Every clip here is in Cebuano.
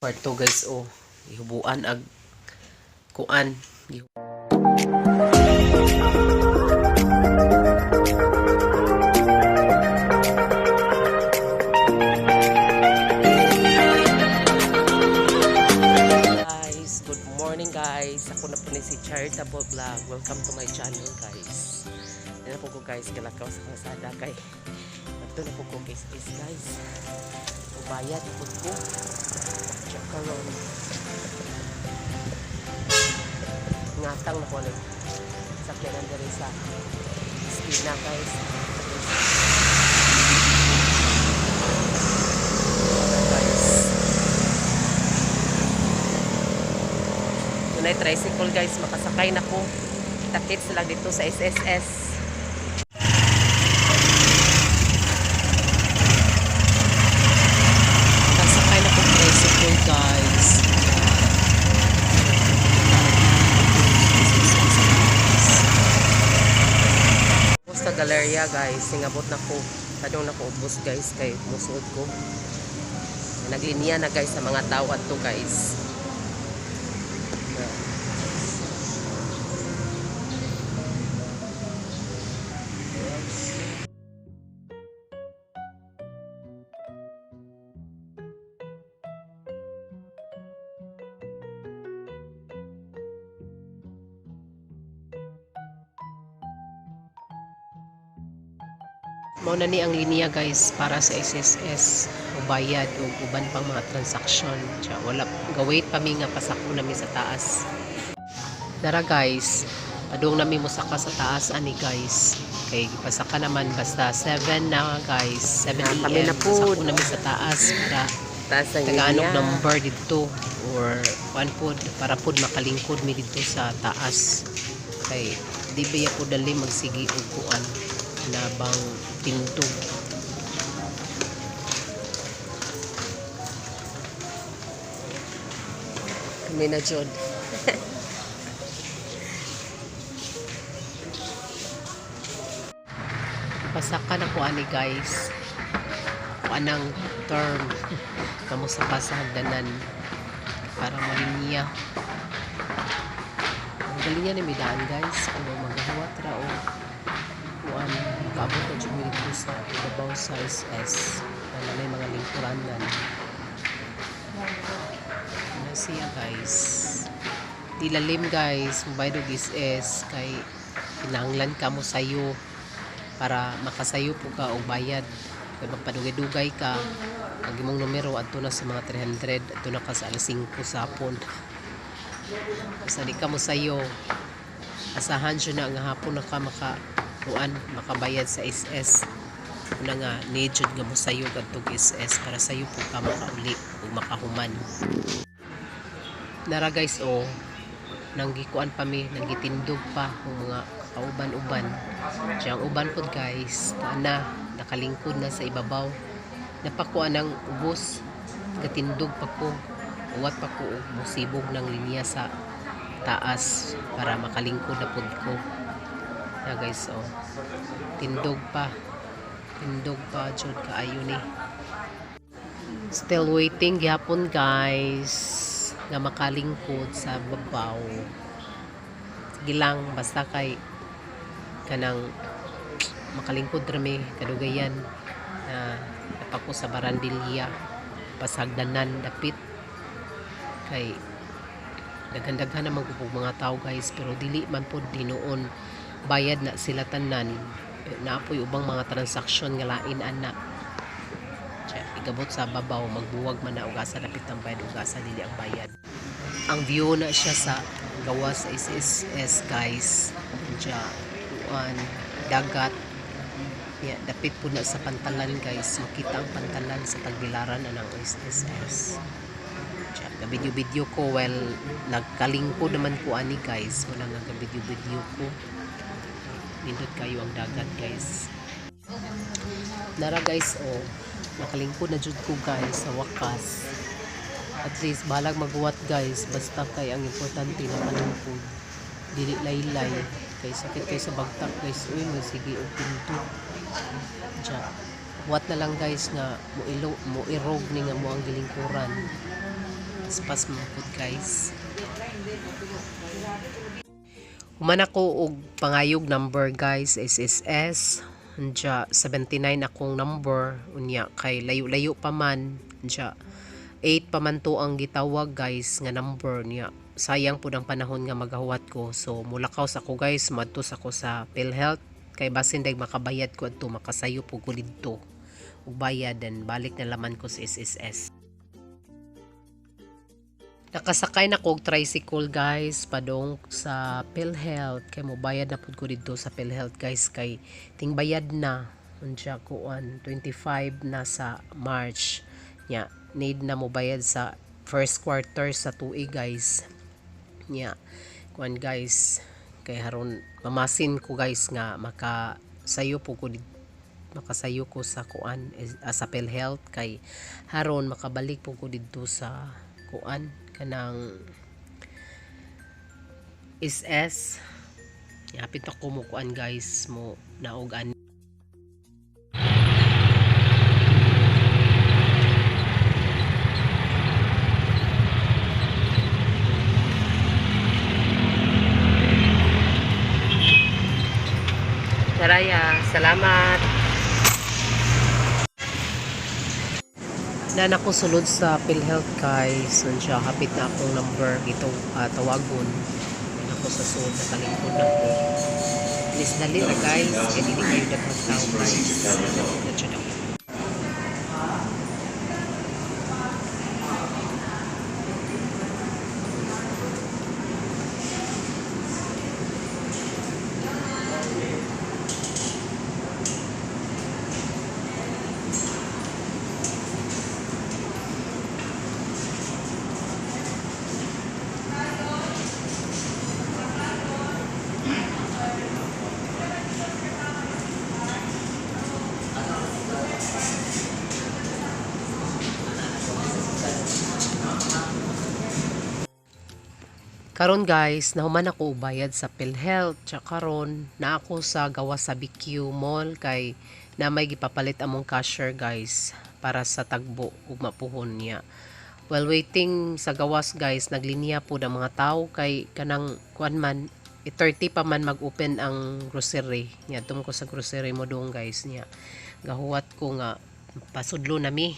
Kwarto, guys, oh. Gihubuan ag kuan. Guys, good morning, guys. Ako na po ni si Charitable Vlog. Welcome to my channel, guys. Yan na po ko, guys, kalakaw sa kalsada kay nagto na po ko guys is guys. Ubayad po ko. Check karon. Ngatang na ko nag sakyanan diri sa esquina, guys. Guys. Dunay tricycle, guys, makasakay na ko. Takits lang dito sa SSS. Nakasakay na ko tricycle, guys. Sa Galleria, guys, singabot na ko. Padong na ko ubos, guys, kay musuod ko. Naglinya na, guys, sa mga tao adto, guys. Yeah. Mao na ni ang linya, guys, para sa SSS o bayad o uban pang mga transaksyon. Tsa, wala ga-wait pa mi nga pasako nami sa taas. Dara, guys, padung nami mosaka sa taas ani, guys. Kay pasaka naman basta 7 na, guys, 7 Ah, kami AM. na po. Pasako nami sa taas para Taas ang tagaan og linya. number didto or kuan pod para pod makalingkod mi didto sa taas kay di ba po dali magsigi og kuan na bang tindog. Kami na jud. Pasaka na ko ani, guys, kuan ang term kamo sa hagdanan para malinya. Ang galing niya ni midaan, guys, pero maghahuwat ra o kuan kaabot na jud mi didto sa ibabaw sa SS na may mga lingkuranan na siya, guys. Di lalim, guys, mubayad og SS kay kinahanglan ka mo sayo para makasayo po ka og bayad kay magpadugay-dugay ka, ang imong numero adto na sa mga 300, adto na ka sa alas 5 sa hapon. Basta di ka mo sayo, asahan siya na nga hapon na ka maka kuan makabayad sa SS. Una nga need jud nga mo sayo kadtong SS para sayo po ka makauli ug makahuman. Nara, guys, oh, nanggikuan pa mi, nanggitindog pa ang mga kauban-uban. Siya ang uban pod, guys, na nakalingkod na sa ibabaw. Napakuan ang ubos, gatindog pa ko, uwat pa ko og musibog ng linya sa taas para makalingkod na pod ko. Na, guys, oh. Tindog pa. Tindog pa jud kaayo ni. Still waiting gyapon, guys, nga makalingkod sa babaw. Sige lang, basta kay kanang makalingkod rami kadugayan na napako sa barandilya pasagdanan dapit kay daghan-daghan naman ko mga tao, guys, pero dili man pod hinuon bayad na sila tanan. Naapoy ubang mga transaksyon nga lain ana. Siya, igabot sa babaw magbuwag man na og asa dapit ang bayad ug asa dili ang bayad. Ang view na siya sa gawas sa SSS, guys. Diya kuan dagat. Yeah, dapit po na sa pantalan, guys. Makita ang pantalan sa tagbilaran anang SSS. Diya, video-video ko well nagkalingko naman ko ani, guys. Wala nga video-video ko. Nindot kayo ang dagat, guys. Nara, guys, oh, nakalingkod na jud ko, guys, sa wakas. At least balag maghuwat, guys, basta kay ang importante nakalingkod, dili laylay kay sakit kay sa bagtak, guys, uy, magsige og pinto. Diya, huwat na lang, guys, nga mo ilo mo irog ni nga mo ang gilingkuran. Paspas mo pud, guys. Human ako og pangayog number, guys, SSS. Unya 79 akong number, unya kay layo-layo pa man, unya 8 pa man to ang gitawag, guys, nga number niya. Sayang pud ang panahon nga magahuwat ko. So mulakaw sa ko, guys, madto sa ko sa PhilHealth kay basin dag makabayad ko adto, makasayo po ko didto ug bayad, then balik na laman ko sa SSS. Nakasakay na ko og tricycle, guys, padong sa PhilHealth kay mobayad na pud ko didto sa PhilHealth, guys, kay tingbayad na, unya kuan 25 na sa March nya, need na mobayad sa first quarter sa tuig, guys. Nya kuan, guys, kay haron mamasin ko, guys, nga makasayo po ko makasayo ko sa kuan sa PhilHealth kay haron makabalik po ko didto sa kuan kanang SS. Hapit ako mo kuan, guys, mo naog ani. Taraya, salamat. Na nako sulod sa PhilHealth, guys. Nun siya, hapit na akong number ito tawagon na ako sa sulod, nakalingkod na ko. Please dali na, guys, kay dili kayo daghang tao, guys. Na jud ako. Karon, guys, nahuman ako og bayad sa PhilHealth. Tsaka karon na ako sa gawas sa BQ Mall kay na may gipapalit among cashier, guys, para sa tagbo ug mapuhon niya. While waiting sa gawas, guys, naglinya po ang mga tao kay kanang kuan man, 8:30 pa man mag-open ang grocery. Nya ko sa grocery mo doon, guys, niya. Gahuwat ko nga pasudlo na mi.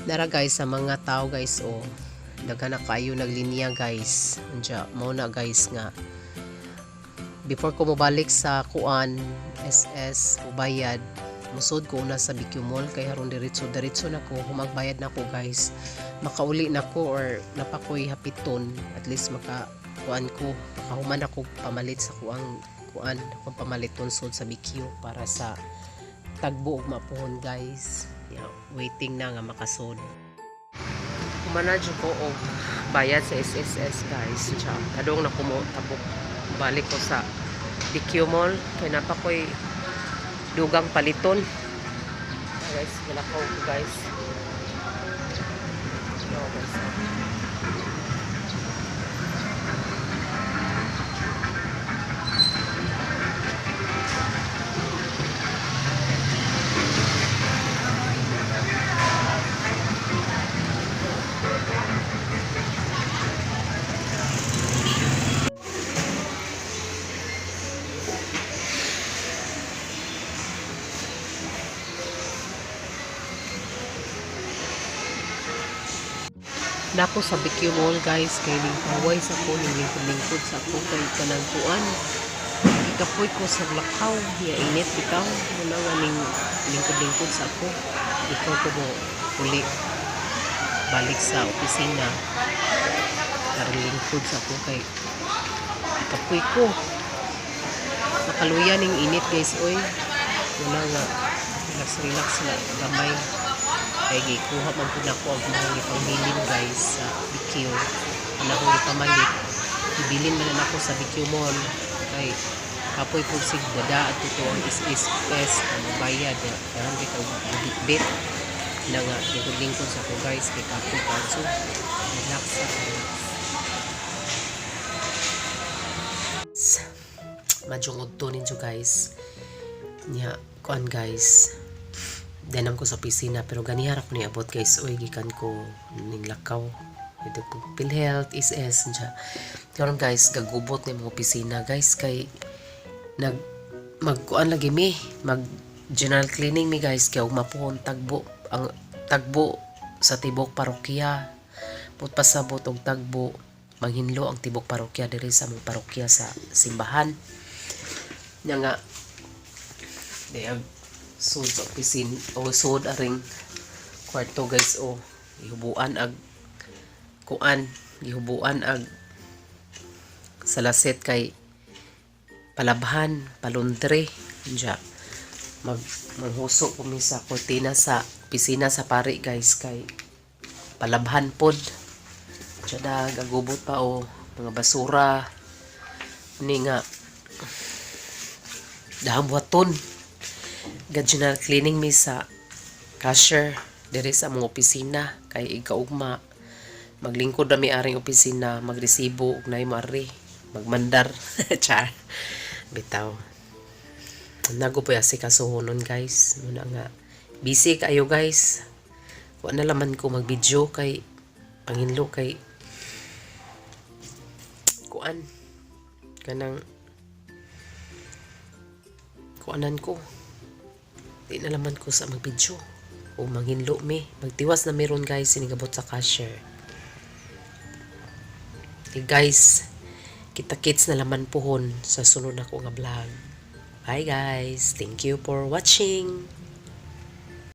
Nara, guys, sa mga tao, guys, oh, daghan na kayo naglinya, guys. Unya mao na, guys, nga before ko mobalik sa kuan SS mubayad, musod ko una sa BQ Mall kay haron diretso diretso na ko humagbayad na ko, guys, makauli na ko or napakoy hapiton, at least maka kuan ko, makahuman ako pamalit sa kuang kuan akong pamaliton sud sa BQ para sa tagbo ug mapuhon, guys. Yeah, waiting na nga makasod. Humana jud ko og bayad sa SSS, guys. Tsaka kadong na ko mo tabok, balik ko sa BQ Mall kay napakoy dugang paliton. Ah, guys, wala ko, guys. No, guys. Nako sa BQ Mall, guys, kay ning paway sa ko ning lingkod-lingkod sa ako kay kanang kuan. Ikapoy ko sa lakaw, ya init bitaw. Muna nga ning lingkod-lingkod sa ako. Ikaw ko mo uli balik sa opisina. Karong lingkod sa ako kay ikapoy ko. Nakaluya ning init, guys, oy. Muna nga relax relax na gamay kay gikuha man pud nako ang mga gipangbilin, guys, sa BQ. Ana akong gipamalit, gibilin man na nako sa BQ Mall kay kapoy pud sig dada at totoo ang SSS ang bayad dahan kay kag bitbit na nga lingkod-lingkod sa ko, guys, kay kapoy kaso relax sa relax. Majungod to ninyo, guys, nya kuan, guys. Danan ko sa opisina, pero ganiha ra ko niabot, guys. Uy, gikan ko ning lakaw dito po, PhilHealth, SS siya. Karon, guys, gagubot ni mga opisina, guys, kay nag magkuan lagi mi, mag general cleaning mi, guys, kay ug mapuhon tagbo ang tagbo sa tibok parokya. Put pasabot og tagbo, manghinlo ang tibok parokya diri sa among parokya sa simbahan nya nga dayag sud sa opisina o sud aring kwarto, guys. O gihubuan ag kuan, gihubuan ag salaset kay palabhan, palundre. Diya maghuso ko mi sa kortina sa opisina sa pari, guys, kay palabhan pod. Diya na gagubot pa o mga basura ni nga dahang buhaton. Ga general cleaning mi sa cashier diri sa among opisina kay ikaugma maglingkod na mi aring opisina, magresibo ug naay mo ari magmandar. Char bitaw. Nago po si kasuhonon, guys. Muna nga busy kayo, guys. Wa na laman ko mag-video kay panghinlo kay kuan kanang kuanan ko. Di na laman ko sa mag-video o manghinlo mi. Magtiwas na meron, guys, sinigabot sa cashier. Okay, guys, kita kits na laman puhon sa sunod nako nga vlog. Bye, guys. Thank you for watching.